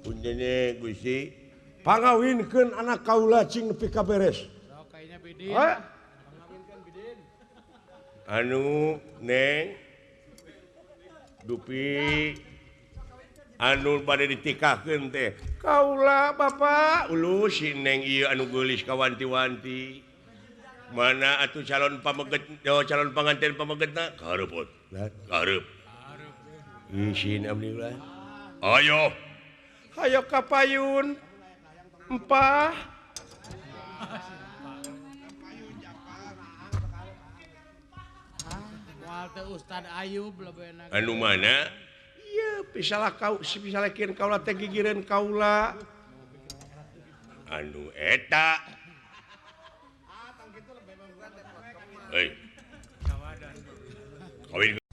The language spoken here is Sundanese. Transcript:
Punten Gusti. Pangawinkeun anak kaula cing nepi ka beres. Hah? Anu Neng Dupi anu bade ditikahkeun teh kaula Bapak. Ulu si Neng ieu anu geulis kawanti-wanti. Mana atuh calon pameget, oh, calon panganten pamegetna karepot. Karep. Isin abdi ulah. Ayo. Hayo ka payun. Empah. Ustad Ayub lebih enak. Anu mana? Iya, pisalah kau, si pisalakeun kaula teh gigireun kaula. Anu eta. Hei. Kawin.